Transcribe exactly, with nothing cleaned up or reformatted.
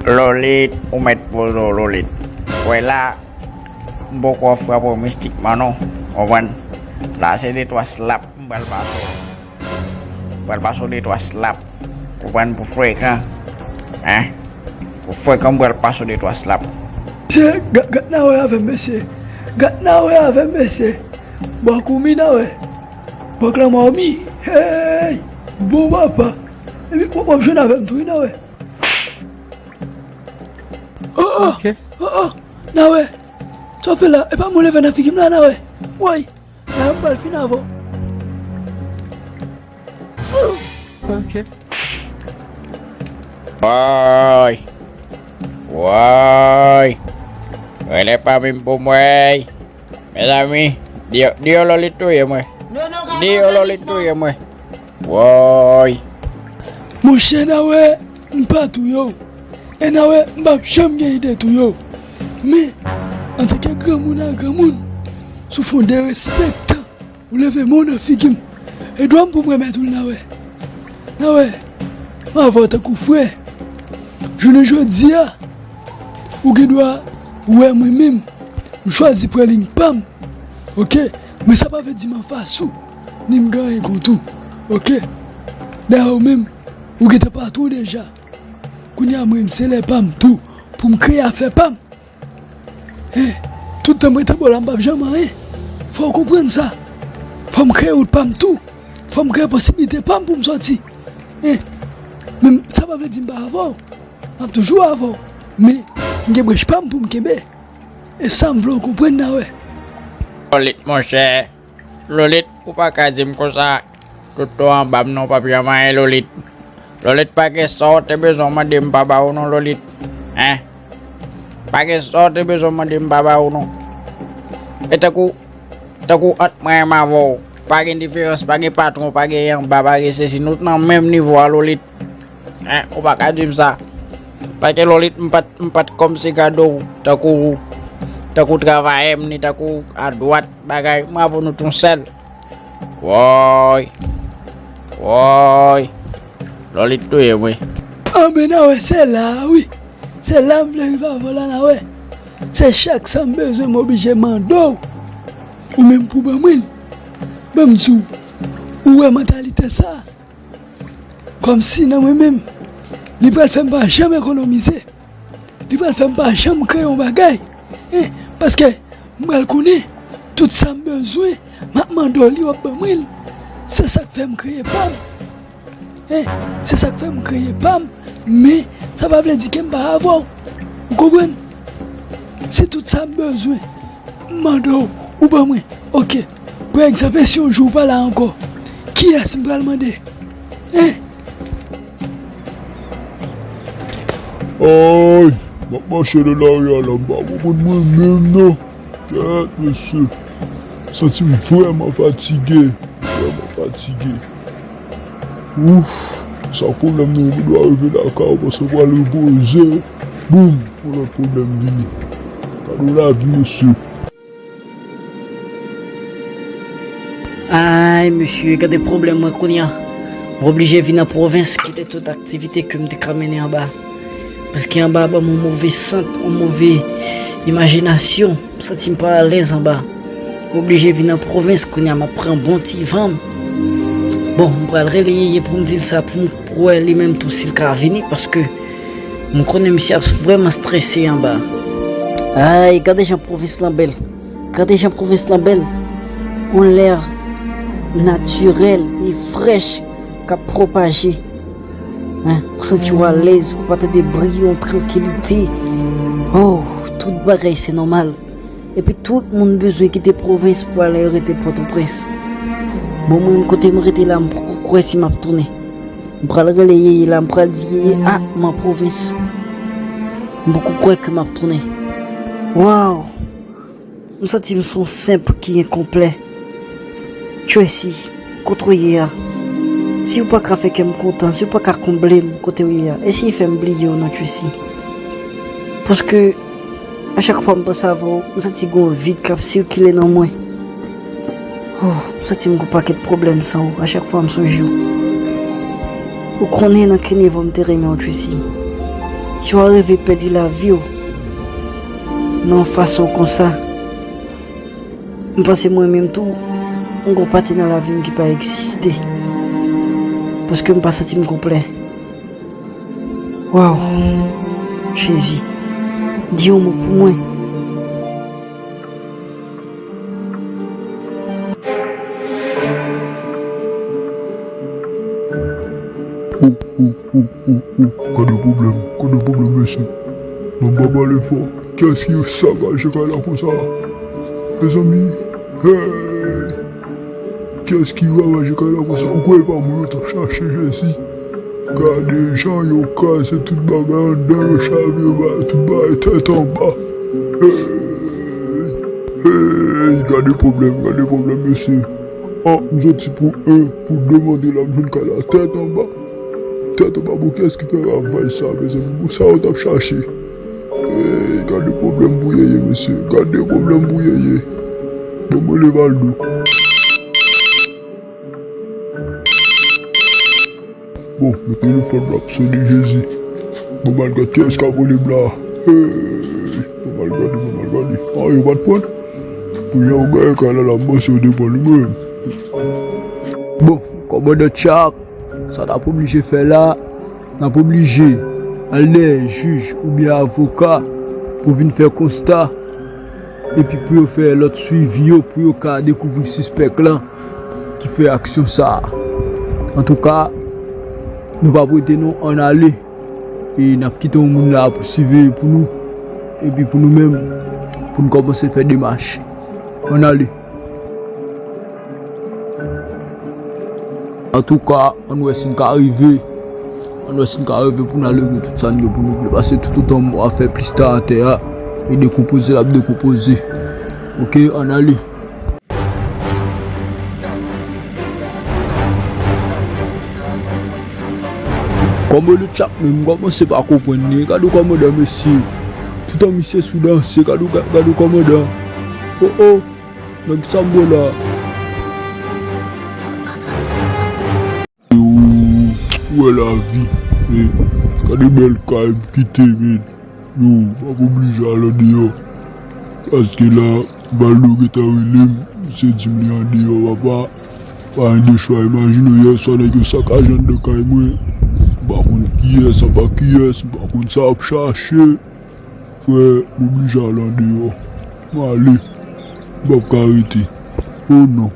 Lolit, ou mèt poze w, Lolit. Wè la, m poko frape w mistikman non. Konprann? La se de twa slap m pral pase w. M pral pase w de twa slap. Konprann, pou frekan. Hein? Pou frekan, m pral pase w de twa slap. Mesye, gad, gad Nawè avè m, mesye. Gad Nawè avè m, mesye. Bò kou mi Nawè. Bò klanmò mi. Hey! Bon papa. Epi w ap jwenn avè m tou wi Nawè. Oh oh! Ok. Oh oh! Nawè! Sa w fè la? E pa mwen leve nan figi m la Nawè. Woy! Nawè, m pral fin avè w. Ok. Woy! Woy! Rele fanmi m pou mwen. Mezanmi, di yo, di yo Lolit touye mwen. Di yo Lolit touye mwen. Woy! Monchè Nawè, m pa touye w. E Nawè, m p ap janm gen ide touye w. Men, antanke granmoun a granmoun, sou fon derespektan, ou leve men w nan figi m. E dwa m pou m remèt ou l Nawè. Nawè, m avè w tankou frè. Jounen jodi a, ou gen dwa wè mwen menm, m chwazi pran liy pa m. Ok? Men sa pa vle di m anfas ou, ni m gen anyen kont ou. Ok? Dayè ou menm, ou gentan patwon deja. Kounye a mwen, se lè pa m tou, pou m kreye afè pa m. Eh, tout tan m ret anba w la, m p ap janm anyen. Fò w konprann sa. Fò m kreye wout pa m tou. Fò m kreye posiblite pa m pou m sòti. Eh, men sa pa vle di m pa avè w. M ap toujou avè w. Men, m gen brèch pa m pou m kenbe. E sa m vle w konprann Nawè. Lolit, monchè. Lolit, ou pa ka di m konsa. Tout tan w anba m nan, ou p ap janm anyen, Lolit. Lolit, pa gen sa w te bezwen mande m pa ba ou non, Lolit. Hein? Pa gen sa w te bezwen mande m pa ba ou non. E tankou, tankou ant mwen menm avè w, pa gen diferans, pa gen patwon, pa gen anba, pa gen sesi. Nou t nan menm nivo a, Lolit. Hein, ou pa ka di m sa. Paske Lolit, m pa t, m pa t kòmsi gade w tankou, tankou travayè m, ni tankou adwat, bagay. M avè w nou t yon sèl. Woy! Woy! Lolit touye mwen. Anben Nawè, se la a wi. Se la m vle rive avè w la Nawè. Se chak sa m bezwen m oblije mande w. Ou menm pou ban mwen l. Ban m di w, ou wè mantalite sa a? Kòmsi nan mwen menm, li pral fè m pa janm ekonomize. Li pral fè m pa janm kreye yon bagay. Eh, paske m pral konnen tout sa m bezwen, m ap mande w li, w ap ban mwen l. Se sa k fè m kreye pa m. Eh, se sa k fè m kreye pa m, men sa pa vle di ke m pa avè w. Ou konprann? Se tout sa m bezwen. M mande w, ou ban mwen. Ok. Pa egzanp, e si yon jou ou pa la ankò, kiyès m pral mande? Hein? Ay, m ap mache nan lari a la, m pa konprann mwen menm non. Kèt, mesye. M santi m vrèman fatige. Vrèman fatige. Ouf, sa pwoblèm nan, ou dwe rive lakay ou, paske ou pral repoze. Boum, yon lòt pwoblèm vini. Gade yon lavi, mesye. Ay, mesye, gade pwoblèm mwen kounye a. Mwen oblije vin nan pwovens, kite tout aktivite ke m te ka mennen anba. Paske anba a ban m yon move sant, yon move imajinasyon. M santi m pa alèz anba. M oblije vin nan pwovens kounye a, m ap pran bon ti van m. Bon, m pral rele Yeye pou m di l sa, pou m wè li menm tou si l ka vini, paske m konnen misye ap vrèman strese anba. Ay, gade jan pwovens lan bèl. Gade jan pwovens lan bèl. On lè natirèl e frèch k ap pwopaje. Hein, ou santi w alèz, ou pa tande bri, yon trankilite. Oh, tout bagay se nòmal. Epi tout moun bezwen kite pwovens pou al rete Pòtoprens. Bon, mwen, kote m rete la, m poko kwè si m ap tounen. M pral rele Yeye la, m pral di Yeye, a, m an pwovens. M poko kwè ke m ap tounen. Waw! M santi m se yon senp ki enkonplè. Tracy, kote w ye a? Si w pa ka fè kè m kontan, si w pa ka konble m kote w ye a, eseye fè m bliye w non, Tracy. Paske, a chak fwa m panse avè w, m santi gon vid k ap sikile nan mwen. Oh, m santi m gon pakèt pwoblèm san ou, a chak fwa m sonje w. Ou konnen nan ki nivo m te renmen w, Tracy. Si w a reve pèdi lavi w nan yon fason konsa, m panse mwen menm tou, m gon pati nan lavi m ki pa egziste. Paske m pa santi m konplè. Waw! Jezi, di yon mo pou mwen. Oh, oh, oh, oh, oh, gade pwoblèm, gade pwoblèm, mesye. Bon, m pa pale fò. Kiyès ki sakaje kay la konsa? Mezanmi, hey! Kiyès ki ravaje kay la konsa? Ou kwè e pa mwen yo t ap chache, Jezi? Gade jan yo kraze tout bagay anndan, yo chavire bagay, tout bagay tèt anba. Hey! Hey! Gade pwoblèm, gade pwoblèm, mesye. An, m soti pou en, pou de mande la, m jwenn kay la tèt anba. Tèt anba, bon, kiyès ki fè ravaj sa, mezanmi? Bon, sa yo t ap chache. Hey, gade pwoblèm pou yeye, mesye. Gade pwoblèm pou yeye. Bon, mwen leve al dou. Bon, men telefòn nan ap sone, Jezi. Bon, m al gad kiyès k ap rele m la. Hey, bon, m al gade, bon, m al gade. Ah, yo pa t pran. Pou jan w gaye kay la, la, m panse yo te pran li menm. Bon, kòmandan Tchak, sa n ap oblije fè la, n ap oblije al dèyè jij oubyen avoka pou vin fè konsta, epi pou yo fè lòt swivi yo, pou yo ka dekouvri sispèk lan ki fè aksyon sa a. Antouka, nou p ap rete non, ann ale. E n ap kite yon moun la pou siveye pou nou, epi pou nou menm, pou n kòmanse fè demach. Ann ale. Antouka, ann wè si n ka rive. Ann wè si n ka rive pou n al regle tout sa n gen pou n regle. Paske toutotan mò a fè plis ta atè a, e dekonpoze l ap dekonpoze. Oke, ann ale. Kòmandan Tchak menm, m kòmanse pa konprann li. Gade kòmandan, mesye. Toutan misye sou danse, gade, gade kòmandan. Oh, oh. Nèg sa m wè la. Yo, ou wè lavi. Men, gade bèl kay m kite, men. Yo, m ap oblije al andeyò. Paske la, Valdo gentan rele m, misye di m li andeyò, papa. Pa gen de chwa, imajine w, yè swa nèg yo sakaje anndan kay mwen. M pa konn kiyès, apa kiyès, m pa konn sa y ap chache. Frè, m oblije al andeyò. M ale. M p ap ka rete. Oh non.